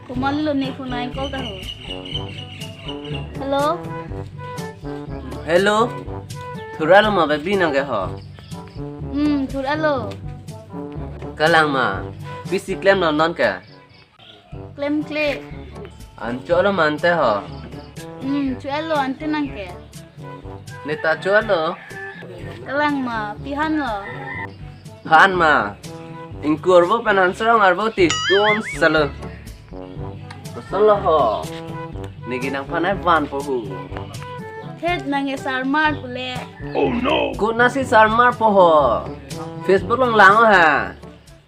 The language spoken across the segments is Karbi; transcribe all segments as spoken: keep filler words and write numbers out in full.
Komatlo ne phone nang call ta ho. Hello. Hello. Thuralo ma baby nang ke ho. Hmm, thuralo. Kalang ma. Pisi klemlo non ke. Klemkle. An cholo ma ante ho. Hmm, cholo ante nang ke. Ne ta cholo. Kalang ma, pini hanlo. Han ma. Ingkur bo pen han sarong arbo ti tun salo. Kosonlo ho. Neke nangphan ai vanpo ho. Thet nang ke sarmar pule. Konatsi sarmarpo ho. Facebook along lang ho ha.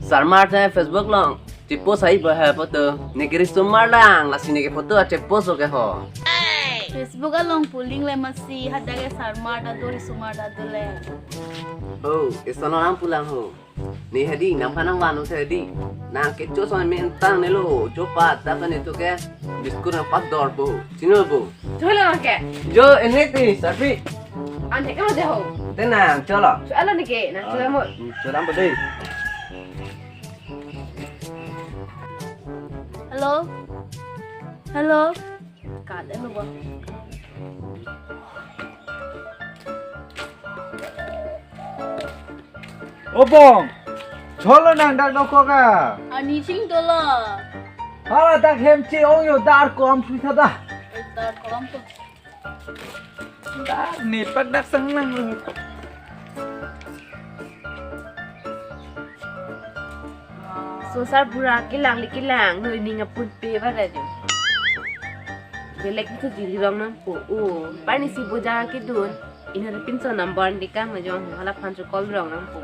Sarmar te Facebook along chepost hai ba ha photo. Neke risomar lang, lasi neke photo achepost ke ho. Facebook along pu link le masi hadak ke sarmar ta do risomar ta do le. Oh, eson along pulang ho. Ne hedi, nangphan nangvan un hedi. Nang kecho son me entang ne lo, jo pa ta kan itu ke. Biscuit nangpadorpo. Chinipo. Cholo nang ke. Jo, enek ti, Sarpi. Ante ke lo de ho. Te nang, cholo. Cholo ne ke, nang cholo mo. Hmm, cholo mo de. Hello? Hello? Ka de lo bo. O bong, cholo nang dak dokok a? Ani sing dolo. Hala dak hem che-ong yo dar kom sui thada. Dar kom to. Dar ne pak dak sang nang lo. Sosar bura kelang le kelang, noi ning apun pe ba ra jo. Belek itu jiri rong nangpo. O, pani si bojar kedun. Inhari pinso number di kam ajong, hala phan chu call rong nangpo.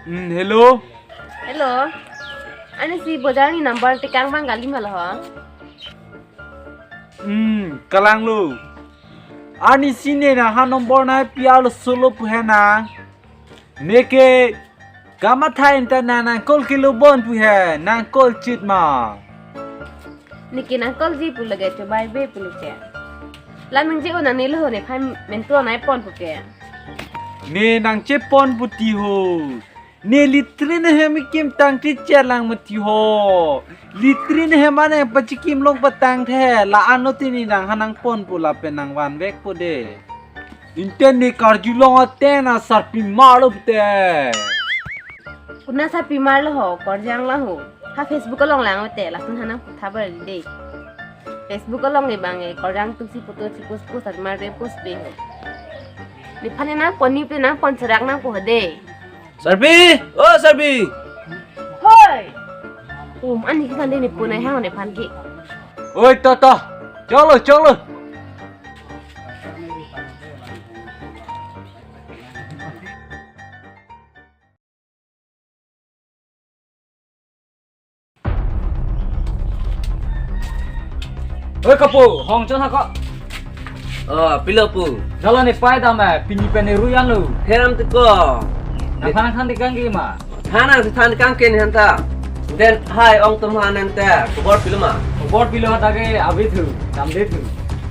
Hmm, hello. Hello. Ani si bojar ni number tekang bang kali ma lo ho. Hmm, kalang lo. Ani si ne nangphan number nangpi arloso lo pu he nang. Neke kamatha internet nang call kilo bon pu he, nang call chit ma. Neke nang call ji pu lage chobai be pu lo che. La nang je o nang ne lo ho nephan mentu nai pon pu ke. Ne nang chepon pu ti ho. Ne litri ne hem kim tang ti chelang mati ho. Litri ne hem ane pachikim long patang the. La ano ti ne nangphan nangpon pu lapen nangvanvekpo de. Internet karjulong ate na sarpi marlo pute. Konat sarpi marlo ho, korjang la ho. Ha Facebook along lang ate, lason hanang putha bar de. Facebook along e bang e, korjang tusi photo si post post at mar de post be ho. Nephan nangpon ni pe nangpon serak nangpo de. Sarpi, o Sarpi. Hoi. Um, ani ke kan de nepon ai hang nephan ke. Oi, to, to. Cholo, cholo. Oi, kapu, hong chon ha ko. Oh, pilo pu. Jalo ne pai dam eh, pini pen ne ruyan lo. Heram ti ko. Nangphan nangthan tekang ke ma. Than nangthan tekang ke ne han ta. Den hai ong tum han nang te. Khobor pilo ma. Khobor pilo ha ta ke abi thu, dam de thu.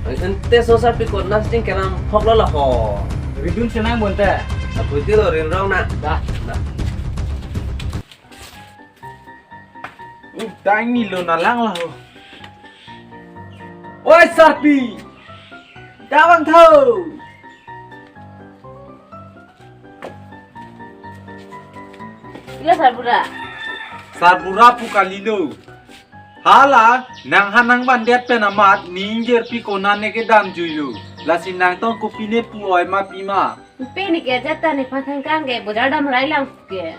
Ante so Sarpi konat sing kenam phok lo la ho. Ridun senang bonte. Aputi lo rin rong na. Dah. Dah. Utang ni lo na lang la ho. Oi Sarpi. Tawang tho. Ila sarbura. Sarbura pu kalilo. Hala, nangphan nangvandet pen amat, ne ingjirpi konat ne kedam juilo. Lasi nangtong kopine pu oi ma pi ma. Pe ne ke jata nephan thangkang ke, bojar dam rai lang ke.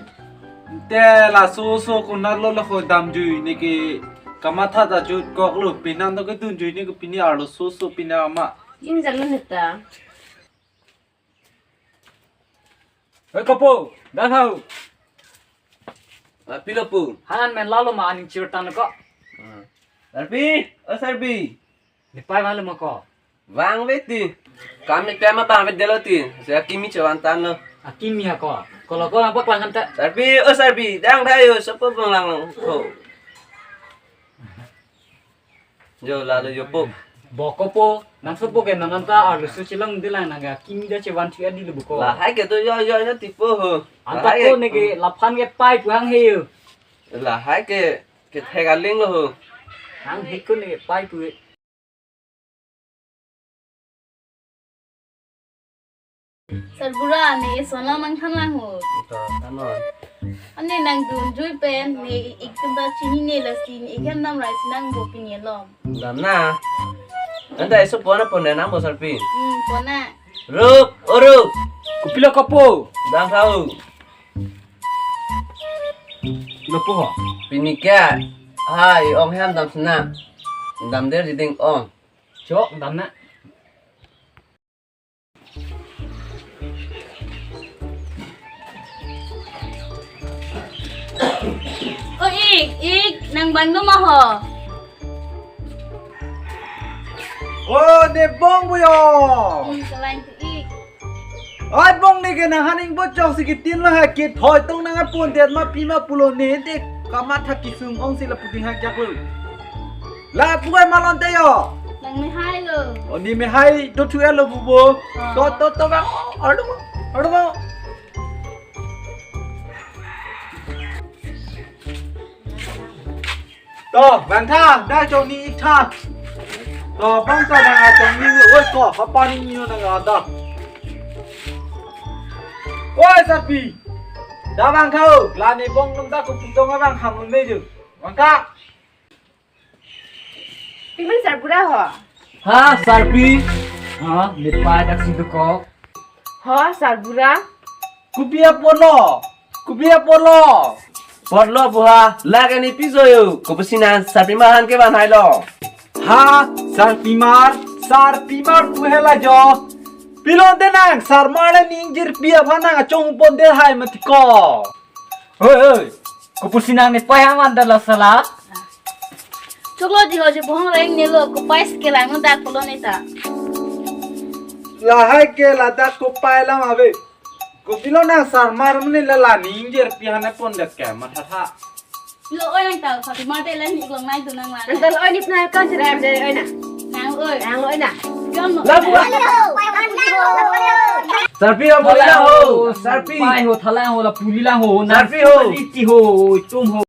Te laso oso konat lo lo ho dam jui ne ke kamatha ta jut kok lo, penang to kedun jui ne ke pini arloso oso pina ama. Jin jalo neta. Oi, kopo, dak hau. Ah, pilo pu. Hanan men lalo ma aning chirtan ko. Ah. Sarpi, o Sarpi. Nepei ma lo ma ko. Vangve ti. Kam ni tema bangve delo ti. Saya kimi chevan tan lo. Akimi ako. Kalau ko apa kelangan ta. Sarpi, o Sarpi, dang dayo, sopo bang lang lang. Ho. Jo, lalo jo po. Boko po, nang sopo ke nang anta arlo su chilang dilang nang akimi da chevan thu adi lo boko. Lahai ke tu yo yo yo tipo ho. Anta lahai ko ke ne ke laphan ke pei pu hanghe yo. Lahai ke ke thek aling lo ho. Hanghe ko ne pei pu. Sarbura, ne eson lang nangthan lang ho. Ito, thanon. Ane nangdun jui pen ne ik tumta chinine, lasi ne ik hem damrai si nang bo pini alom. Damna. Anta eso pona pona nang bo Sarpi. Hmm, pona. Rup, o Rup. Kopilo kopo. Dang tau. Lo po ho. Pini ke. Hai, ong hem dam sena. Damde riding ong. Chok damna. O ik, ik, nang bang do ma ho. O, ne bong bo yo. Hmm, kelang tu ik. Ai bong ne ke nang haning bo chok si kitin lo ha kit hoi tong nang apun det ma pi ma pulo ne te kamatha kisung ong si lapu ding hak jak lo. Lapu ai malon te yo. Nang mehai lo. O ne mehai do thu lo bubo. Ah. To to to bang. Aduh. Aduh. To, bang tha, da chong ni ik tha. To, bang ta bang a chong ni oi ko, hapa ni ni nang ada. Oi, Sarpi. Da bang tha, la ne bong nung da ko putong bang ham ne ju. Bang tha. Piman Sarbura ho. Ha, Sarpi. Ha, nepei dak si duko. Ho, Sarbura. Kopi apotlo? Kopi apotlo? Potlo buha, lake ne piso yo. Kopi si nang Sarpimar han ke van hai lo. Ha, Sarpimar, Sarpimar pu hela jo. Pilon te nang, Sarmar le ning jirpi aphan nang achong pon de hai mati ko. Hoi, hoi. Kopi si nang nepei aman da la sala. Choklo ji ho ji bohong reng ne lo, kopei si kelang dak pulo ne ta. Lahai ke ladak kopei lam ave. Kopilo nang Sarmar mene la la ning jirpi hane pon dak ke matha tha. Lo oi nang ta, Sarpimar te la ni long nai tu nang la. Nang ta lo oi ni pnai kan jeram je oi na. Nang oi. Nang oi na. Kam lo. Lapu. Sarpi ho, boli lang ho. Sarpi. Pai ho, thalang ho, la puli lang ho. Sarpi ho. Liti ho, tum ho.